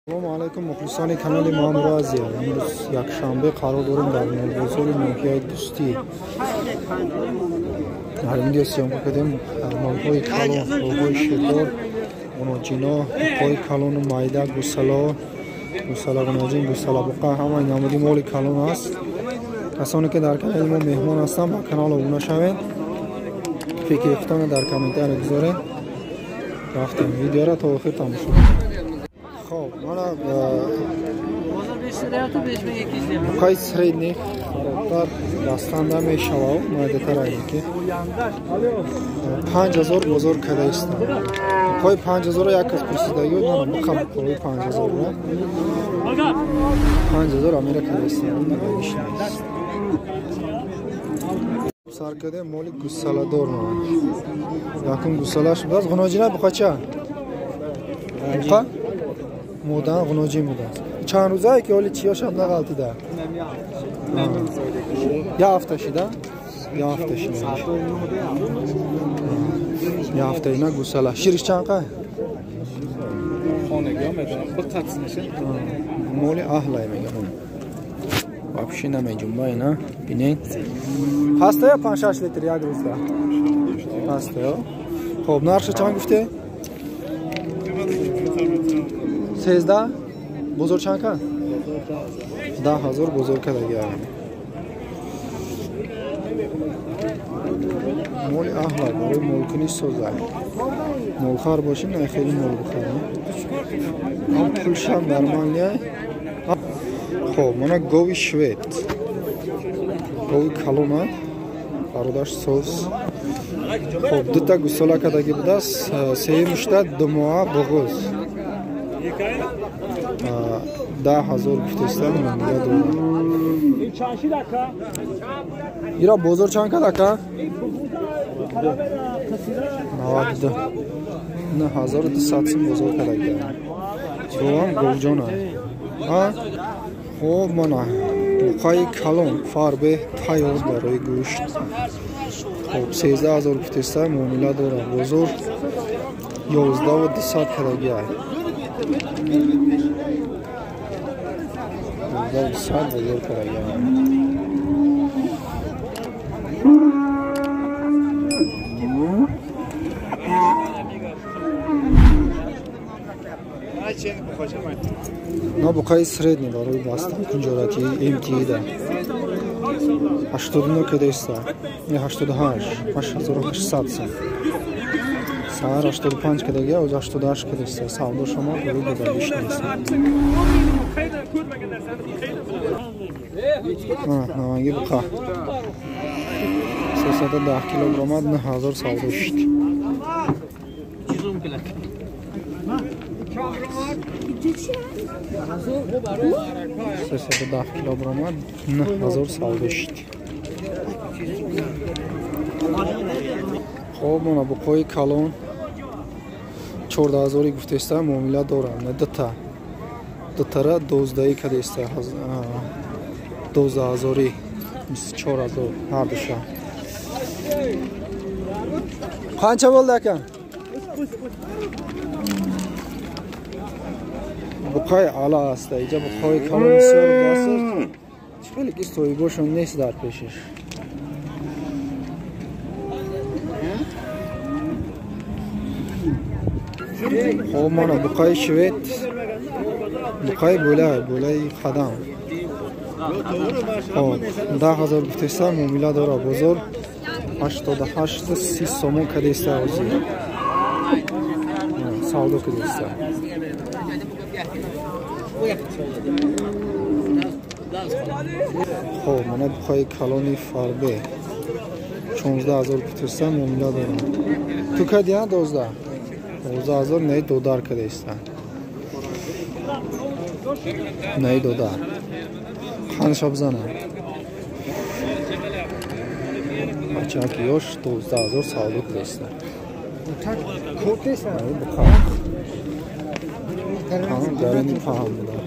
Салому алайкум мухлисони канали Мамур Азия. Имрӯз якшанбе қарор дорем дар бозори ноҳияи Дӯстӣ. Дар инҷо съёмка кардем молҳои калон, говҳои ширдор, ғуноҷино, буқои калону майда, гусало, гусала ғуноҷин, гусала буқа, ҳамаи намуди моли калон аст. Касоне ки дар канали мо меҳмон ҳастанд, ба канал обуна шавед. Фикри худтонро дар комментария гузоред. Рафтем видеоро то охир тамошо кунед. Хоб, мана буқаи средний харобтар дастанда мешавад, майдатар ки 5000 бозор карда истам. Буқои 5000 як кас пурсидаги, мана буқа буқои 5000 5000 амира карда истам, дигагиш нест. Сар карда моли гусаладор мана. Якум гусалаш будааст, ғуноҷина буқача? Буқа? Мудан ғуноҷин будааст. Чанд рӯзае ки ҳоли чиёшам нағалтида? Я ҳафта шида? Я ҳафта шида. Я ҳафта ина гусала. Шириш чанд қай? Моли аҳлай мегам. Вообще намеҷумба ина. Бинед. Ҳаста я 5-6 литр як рӯзда? Ҳаста ё? Хоб, нархша чанд гуфте? 13 бозор чанд кард? 10000 бозор кардаги. Моли аҳла барои молкунӣ соза. Молхар бошем, на хеле мол бихарем. Ҳам пулшам нормалия. Хоб, мана гови швед. Гови калона. Бародаш соз. Хоб, дута гусола кардаги будааст, сеюмушта думоа буғуз. 10000 гуфтестан муомила дорад. Ира бозор чанд кард ака? 92. 9200 сум бозор кардаги. Говам говҷона. Хоб, мана буқаи калон фарбе тайёр барои гӯшт. Хоб, 13000 гуфтестан муомила дорад. Бозор 11200 кардаги. 100 бозор кардаги. На буқаи средний барои бастан кунҷорати МТИ-да 89 кадаиста, 88, 8800 сум. Саҳар 85 кадаги, оз 88 кадаиста. Савдо шумо барои додагиш нест. Наванги буқа 310 кило баромад, 9000 савдо шуд. 310 кило баромад, 9000 савдо шуд. Хоб, мана буқои калон 14000 гуфтеста муомила дорам. Дута. Дутара 12 кадаиста. 12000 24000 ҳар душа. Қанча bo'ldi aka? Буқаи ала аст. Иҷа буқои калон бисёр будааст. Чӣ хеле ки соҳибошон нест дар пешиш. Хоб, мана буқаи швед, буқаи бӯлаи қадам. Хоб, 10000 гуфтеста муомила дорад. Бозор 88 30 сомон кадаиста ҳозир. Савдо кадаиста. Хоб, мана буқаи калони фарбе 16000 гуфтеста муомила дорад. Ту кадия 12? 12000 наи додар кадаиста. Наи додар. Қанша бизанам? Бачаки ёш 12000 савдо кадаиста. Буқа. Гарани паҳам буда.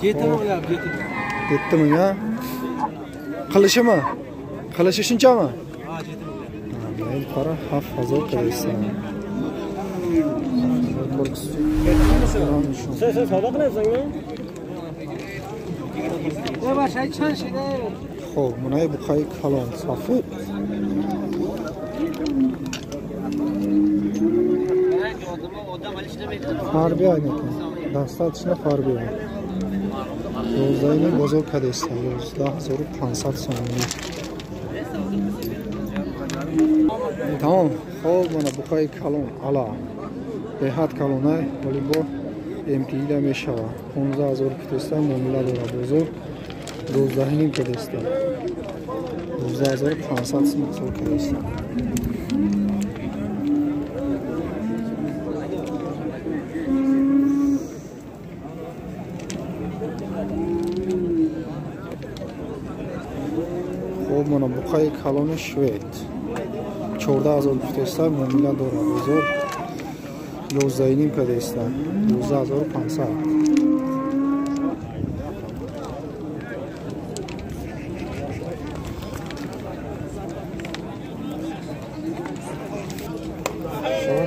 7000 а? Қилишimi? Қилиши shunchami? Qara 7000 кадаиста. Хоб, мунаи буқаи калон сафед. Фарби айнакун. Достаточно фарби. 11 бозор кадеста. 11500 сомонӣ. Тамом. Хоб, мана буқаи калон ала. Беҳад калонай, вале бо МТИ-да мешава. 15000 кадеста муомила дора бозор. 12.5 кадеста. 12500 сом бозор кадеста. Хоб, мана буқаи калони швед. 14000 гуфтеста муомила дора бозор. 11.5 кадеста. 11500.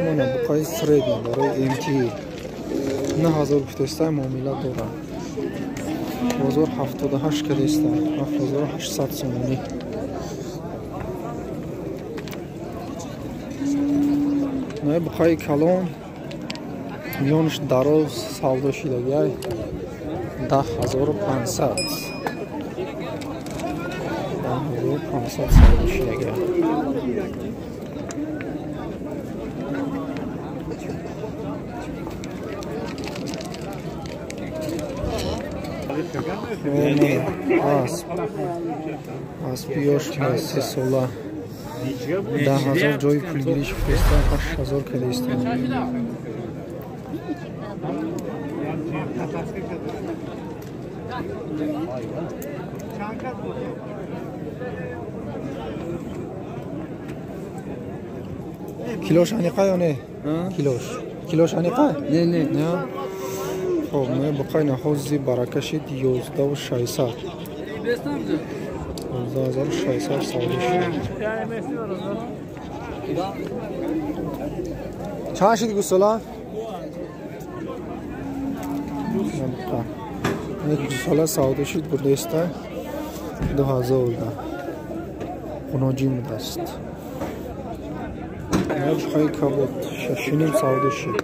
Мана буқаи средний барои МТ 9000 гуфтеста муомила дора. Бозор 78 кадеста. 7800 сомонӣ. Мана буқаи калон миёнаш дароз савдо шидагиай 10500. 10500 савдо шидагиай. Асп. Аспи ёш 3 сола. 10000 ҷои пулгириш фириста, 8000 кадеста. Килош аниқа ё не? Килош. Килош аниқа? Не, не. Не. Хоб, ме буқай наҳози баракашид 11600. 11600 савдо шуд. Чанд шуд гусола? Гусола савдо шуд бурдеста 2000 да. Хуноҷин будаст. Буқаи кабуд 6.5 савдо шуд.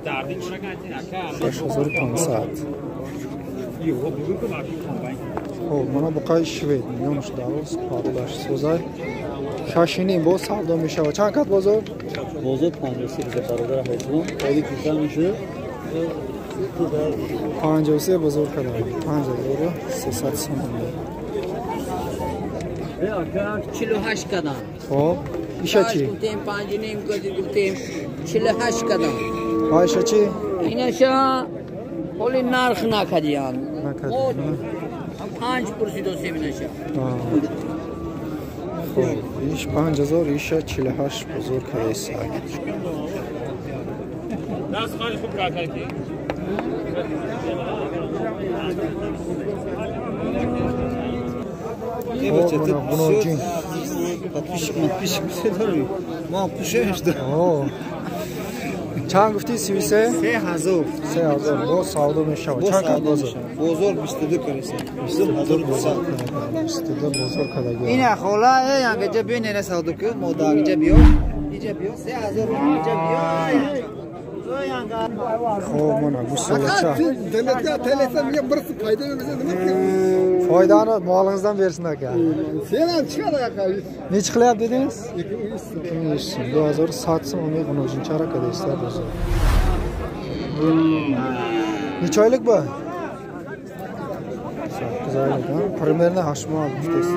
6500. Хоб, мана буқаи швед миёнаш дароз, паролаш созай. 6.5 боз савдо мешавад. Чанд кат бозор? Бозор 53 бародар ҳозирон. Оли киса мешавад. 53 бозор кардам. 5300 сомонӣ. 48 кадам. Хоб, иша чӣ? Гуфтем 5.5 гуфтем, гуфтем 48 кадам. Ва иша чӣ? Инаша ҳоли нарх накардиян. Накардиян. 5 пурсидосем инаша. Хоб, иш 5000, иша 48 бозор кардеса. Даст хали хуб кардӣ. Хуноҷин. Чанд гуфтӣ? 33? 3000. 3000. Боз савдо мешавад. Чанд кат бозор? Бозор 22 кардеса. 22 22 бозор кардагиам. Ина хола, янгаҷа биё, нена савдо кун, модагаҷа биё. Иҷа биё, 3000 иҷа биё. Хоб, мана гусолача. Foydani molingizdan bersin aka. Sen ham chiqadi aka. Nechi qilyapti dedingiz? 2100 so'm. 2100 so'm o'nga xunojincha aka deysizlar bozor. Necha oylik bu? 8 oylik, ha? Примерно 8 moy deysiz.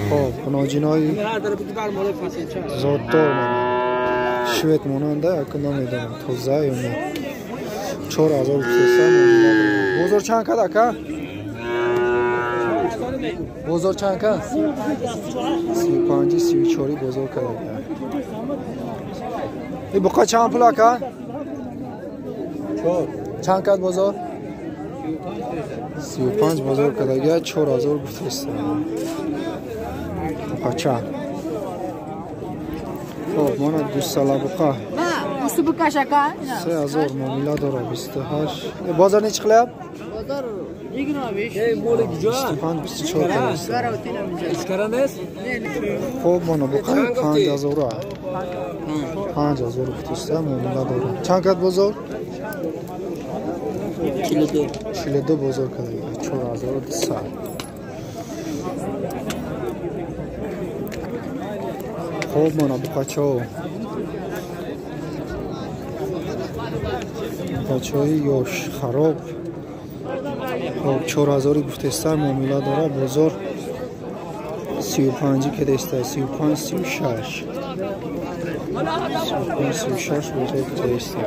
Xo'p, xunojinoy zotdor mana. Швед монанда, ака намедонам, тоза ё не. 4000 гуфтеса. Бозор чанд кад ака? Бозор чанд кад? 35 34 бозор кад. И буқа чанд пул ака? 4. Чанд кад бозор? 35 бозор кадага 4000 гуфтеса. Буқа чанд? Хоб, мана гусала буқа. 3000 муомила дора 28. Бозор нечи qilyapti? Бозор 25 24. Хуб, мана буқа 5000. 5000 гуфтиста муомила дора. Чанд кат бозор? 42. 42 бозор кардагӣ. 4200. Хуб, мана буқачо. Буқачои ёш хароб. Хуб, 4000 гуфтеста муомила дора. Бозор 35 кедеста, 35 36. 36 бозор кедеста.